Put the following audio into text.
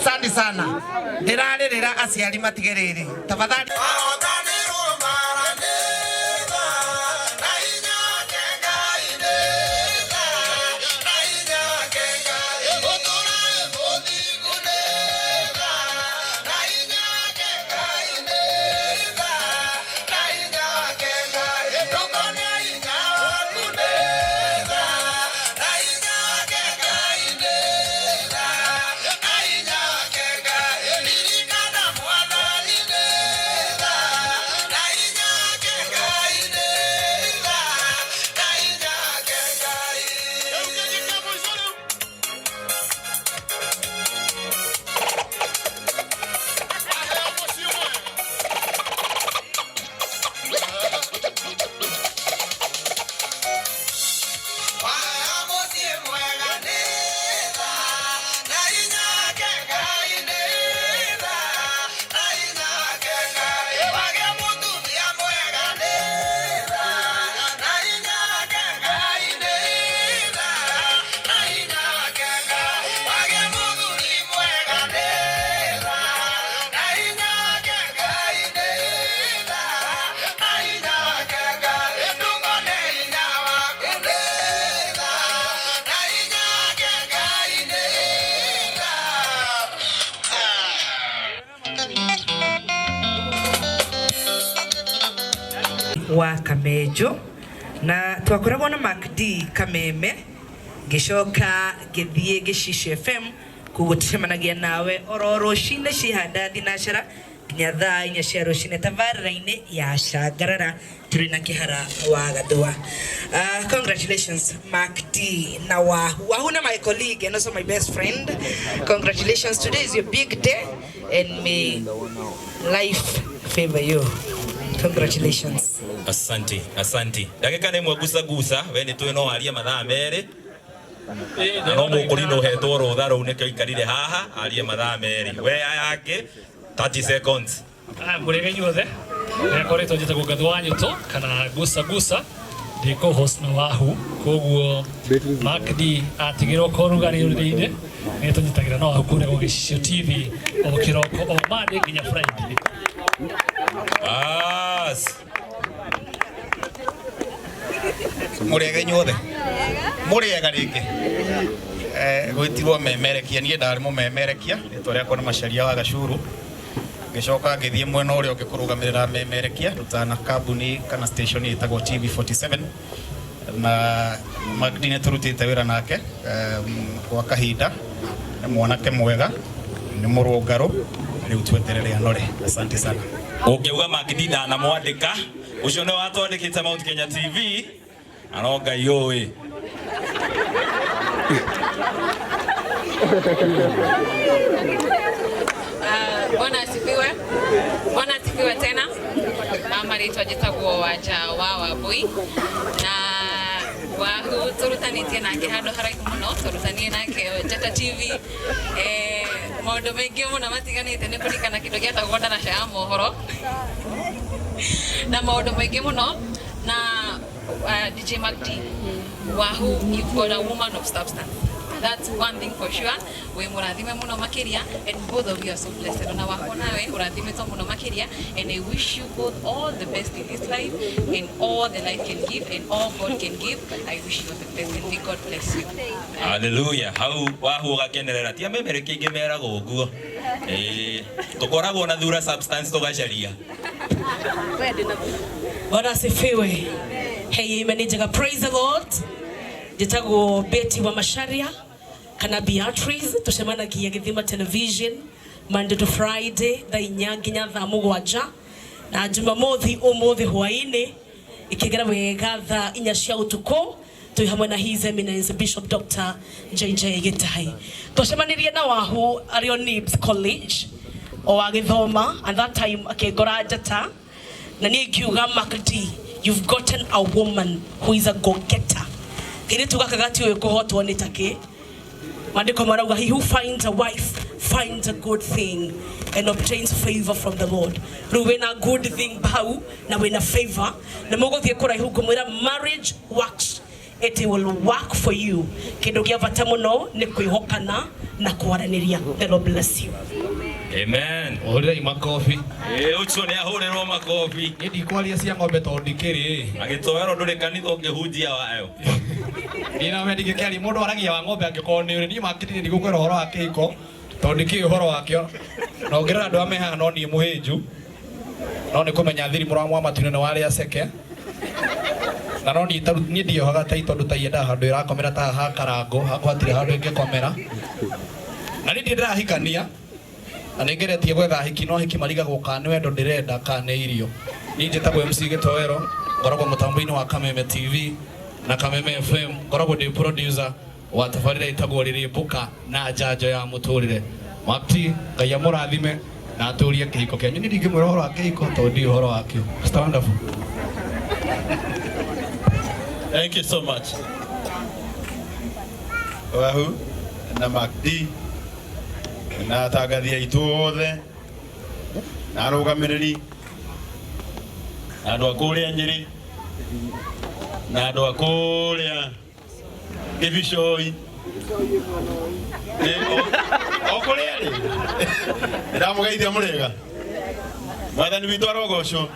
Asante sana. Ndĩrarĩrĩra aciari matige rĩrĩ. Tafadhali. Wa Kamenjo na twakoragwo na Mark D Kameme, ngĩcoka ngĩthiĩ Gĩcicio FM, koguo tũcemanagia nawe oro rũcinĩ cihanda thinacara nginya thaa 4 cia rũcinĩ tabarĩra-inĩ ya Cangarara tũrĩ na Kĩhara wa Gathua. Congratulations Mark D na Wahu. Wahu na my colleague and also my best friend. Congratulations, today is your big day and may life favor you. Congratulations. Asante, asante. Ndagĩka nĩ ĩmwe guca guca, we nĩ tũĩ no warie mathaa merĩ. Na no mũkũri nĩ ũhetwo rũtha rũu nĩkĩo aikarire haha arie mathaa merĩ. We aya angĩ 30 seconds. Mũrĩega inyuothe, nĩkoretwo njĩtagwo Ngathĩ wa Nyũtũ kana Guca Guca, ndĩ co-host na Wahu, koguo Mark D atigĩrwo korugarĩ ũrĩrĩ-inĩ, nĩ tũnyitagĩra na Wahu kũrĩa gwa Gĩcicio TV o kĩroko o Monday nginya Friday. Bas. Mũrĩega inyuothe, mũrĩega rĩngĩ. Gwĩtirwo memerekia, niĩ ndarĩ mũmemerekia, rĩtwa rĩakwa nĩ Macharia wa Gacuru, ngĩcoka ngĩthiĩ mwena ũrĩa ũngĩ kũrũgamĩrĩra memerekia rutana kambuni kana station ĩtagwo TV47, na Magdi nĩ tũrutĩte wĩra nake gwa kahinda, nĩ mwanake mwega, nĩ mũrũngarũ, rĩu tweterere anore. Asante sana. Ũngĩuga Magdi ndanamwandĩka, ũcio nĩ watwandĩkĩte Mount Kenya TV, na no Ngai ũĩ. Bwana asifiwe. Bwana asifiwe tena. Marĩtwa njĩtagwo Wanja wa Wambui na Wahu tũrutanĩtie nake handũ haraihu mũno, tũrutanie nake Njata TV, maũndũ maingĩ mũno matiganĩte, nĩ kũririkana kĩndũ gĩetagwo ndaraca ya mohoro na maũndũ maingĩ mũno na DJ Mark D. Wahu, you've got a woman of substance. That's one thing for sure. Wĩ mũrathime mũno makĩria, and both of you are so blessed. Ona Wahu nawe ũrathimĩtwo mũno makĩria, and I wish you both all the best in this life and all the life can give and all God can give. I wish you all the best and may God bless you. Hallelujah. Hau Wahu ũgakenerera ti amemerekia ingĩ meragwo ũguo. Tũkoragwo na thura substance tũgacaria. Bwana asifiwe. Hey, amen. Njega. Praise the Lord. Njĩtagwo Betty wa Macharia kana Beatrice, tucemanagia Gĩthima Television Monday to Friday thaa 4 nginya thaa 7, na Jumamothi ũmũthĩ hwaĩ-inĩ ikĩgera wega thaa 4 cia ũtukũ twĩ hamwe na His Eminence Bishop Dr. JJ Gĩtahi. Twacemanirie na Wahu arĩ o Nibs College o agĩthoma, and that time akĩngora Njata, na niĩ ngiuga, Mark D, you've gotten a woman who is a go-getter. Kairĩtu gaka gatiũĩ kũhotwo nĩ takĩ. Maandĩko marauga, he who finds a wife finds a good thing and obtains favor from the Lord. Rĩu wĩna good thing hau na wĩna favor na mũgũthiĩ kũraihu. Ngũmwĩra, marriage works. It will work for you. Kindu gia bata muno ni kwihokana na kwaraniria. The Lord bless you. Amen. Hũrĩrai makobi. Ĩ ũcio nĩ ahũrĩrwo makobi. Niĩ ndikwaria cia ng'ombe tondũ ndikĩrĩ. Agĩtoerwo ndũrĩ kanitha ũngĩhunjia wayo. Niĩ na wendi ngĩkĩaria mũndũ aragia wa ng'ombe angĩkorwo nĩ ũrĩ. Niĩ makĩria ndigũkwĩra ũhoro wa kĩhiko tondũ ndikĩũĩ ũhoro wakĩo. Na ũngĩrora andũ arĩa me haha no niĩ mũhĩnju. No nĩ kũmenya thiri mũrwa wa matu-inĩ nĩ warĩa ceke. Na no niĩ taru niĩ ndiohaga tai tondũ tai yendaga handũ ĩrakomera ta haha karango hakwa hatirĩ handũ ĩngĩkomera. Na niĩ ndirĩ ndĩrahikania. Na nĩ ngeretie gwetha hiki no hiki marigagwo kana nĩ wendo ndĩrenda kana nĩ irio. Niĩ njĩtagwo MC Gĩtoero, ngoragwo mũtambo-inĩ wa Kameme TV na Kameme FM, ngoragwo ndĩ producer wa tabarĩra ĩtagwo Rĩrĩmbũka na njanjo ya mũtũrĩre. Makti, Ngai amũrathime na atũrie kĩhiko kĩanyu. Niĩ ndingĩmwĩra ũhoro wa kĩhiko tondũ ndiũĩ ũhoro wakĩo. Mr. Wonderful. Thank you so much. Wahu na Macd na atangathi aitũ othe na arũgamĩrĩri na andũ a kũrĩa Nyĩrĩ na andũ a kũrĩa Gĩbicoi o kũrĩa rĩ ndamũgeithia mũrĩega. Mwathani witũ arogocwo.